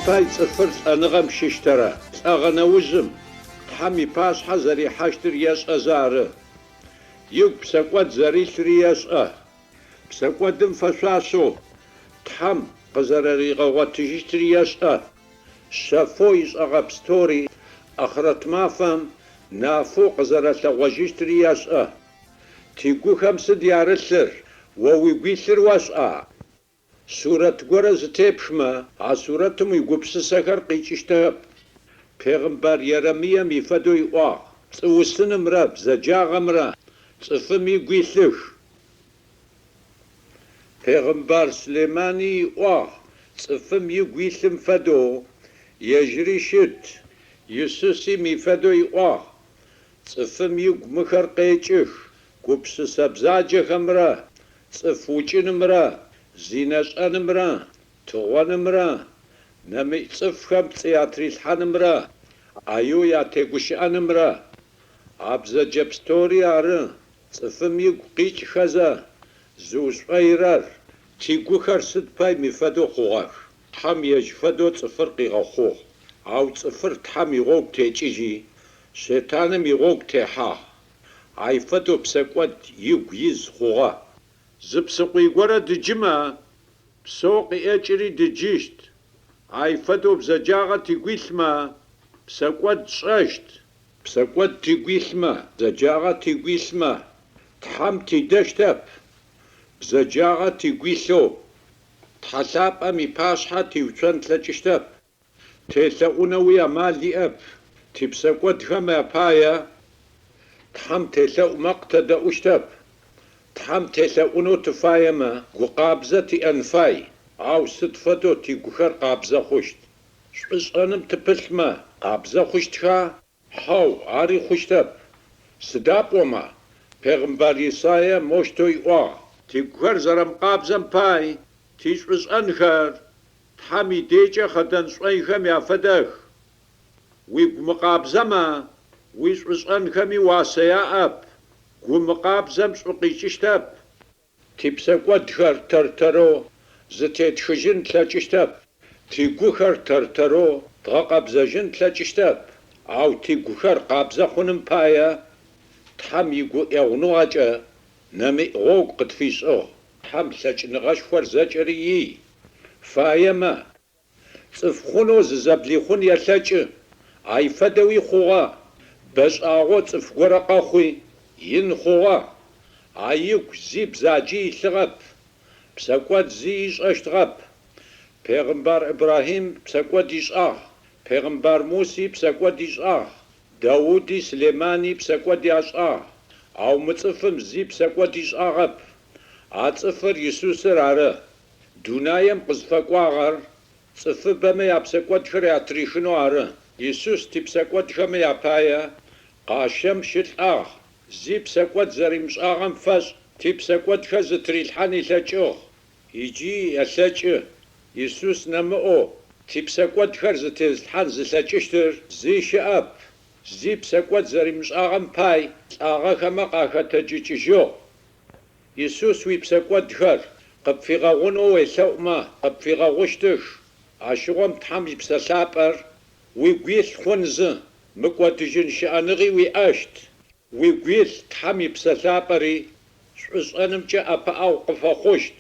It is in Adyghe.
пай цӏыфыр лӏэныгъэм щыщтэрэ? Лӏэгъэ нэужым Тхьэм ипашъхьэ зэрихьащтыр ешӏэзэ ары. Игу псэкӏод зэрилъри ешӏэ. Псэкӏодым фэшъуашэу Тхьэм къызэрэригъэгъотыжьыщтри ешӏэ. Шъэфэу ышӏэгъэ пстэури ахърэт мафэм нафэу къызэрэлъэгъожьыщтри ешӏэ. Тигухэм сыд ярылъыр? О уигу илъыр ошӏа? Сурэт горэ зытепхмэ, а сурэтым уигупшысэхэр къикӏыщтэп. Пегъымбар Ерэмые мый фэдэу ыӏуагъ, Пцӏыусынымрэ бзэджагъэмрэ цӏыфым игу илъых. Пегъымбар Сулеймани ыӏуагъ, Цӏыфым игу илъым фэдэу ежьыри щыт. Исуси мый фэдэу ыӏуагъ, Цӏыфым игу мыхэр къекӏых, гупшысэ бзаджэхэмрэ цӏыф укӏынымрэ зинэ шӏэнымрэ тыгъонымрэ нэмыкӏ цӏыфхэм пцӏы атрилъхьанымрэ ӏаеу ятегущыӏэнымрэ. А бзэджэ пстэури ары цӏыфым игу къикӏхэзэ зыушӏоирэр. Тигухэр сыд пай мый фэдэу хъугъэх? Тхьэм ежь фэдэу цӏыфыр къигъэхъугъ, ау цӏыфыр Тхьэм игъогу текӏыжьи, Щетаным игъогу техьагъ. Ай фэдэу псэкӏод игу из хъугъэ. Зы псыкъуй горэ дыджымэ, псэу къыӏекӏыри дыджыщт. Ай фэдэу бзэджагъэ тигу илъмэ, псэкӏод тшӏэщт. Псэкӏод тигу илъмэ, бзэджагъэ тигу илъмэ, Тхьэм тидэщтэп. Бзэджагъэ тигу илъэу Тхьэ лъапӏэм ипашъхьэ тиуцон тлъэкӏыщтэп. Телъэӏунэуи амал иӏэп. Типсэкӏодхэм япае Тхьэм телъэӏумэ къытэдэӏущтэп. Тхьэм телъэӏунэу тыфаемэ, гу къабзэ тиӏэн фай, ау сыд фэдэу тигухэр къабзэ хъущт? Шӏушӏэным тыпылъмэ, къабзэ хъущтха? Хьау, ари хъущтэп. Сыда пӏомэ, пегъымбар Исае моущтэу ыӏуагъ. Тигухэр зэрэмыкъабзэм пай тишӏушӏэнхэр Тхьэм идежькӏэ хъэдэн шӏойхэм яфэдэх. Уигу мыкъабзэмэ, уишӏушӏэнхэми уасэ яӏэп. Гу мыкъабзэм шӏу къикӏыщтэп. Типсэкӏодхэр тэр-тэрэу зытетхыжьын тлъэкӏыщтэп, тигухэр тэр-тэрэу дгъэкъэбзэжьын тлъэкӏыщтэп, ау тигухэр къабзэ хъуным пае Тхьэм игуӏэгъуныгъэкӏэ нэмыӏ гъогу къытфишӏыгъ. Тхьэм лъэкӏыныгъэшхор зэкӏэри ий, фаемэ, Цӏыф хъунэу зызэблихъун елъэкӏы. Ай фэдэуи хъугъэ. Бэшӏагъэу цӏыф горэ къэхъуи, ин хъугъэ. Ай ыгу зи бзаджи илъыгъэп, псэкӏод зи ышӏэщтыгъэп. Пегъымбар Ибрахьим псэкӏод ышӏагъ, пегъымбар Муси псэкӏод ышӏагъ, Дауди Сулеймани псэкӏод яшӏагъ, ау мы цӏыфым зи псэкӏод ышӏагъэп. А цӏыфыр Исусыр ары. Дунаем къызфэкӏуагъэр цӏыфыбэмэ япсэкӏодхэр ятырихынэу ары. Исус типсэкӏодхэмэ япае къащэм щылӏагъ. Зи псэкӏод зэримышӏагъэм фэшӏ типсэкӏодхэр зытырилъхьан ылъэкӏыгъ. Иджи елъэкӏы. Исус нэмыӏэу типсэкӏодхэр зытезылъхьан зылъэкӏыщтыр зи щыӏэп. Зи псэкӏод зэримышӏагъэм пай лӏагъэхэмэ къахэтэджыкӏыжьыгъ. Исус уипсэкӏодхэр къыпфигъэгъунэу уелъэӏумэ, къыпфигъэгъущтых. Ащыгъом Тхьэм и Псэ Лъапӏэр уигу илъ хъунзы, мыкӏодыжьын щыӏэныгъи уиӏэщт. Уигу илъ Тхьэм и Псэ Лъапӏэри шӏушӏэнымкӏэ ӏэпыӏэгъу къыпфэхъущт.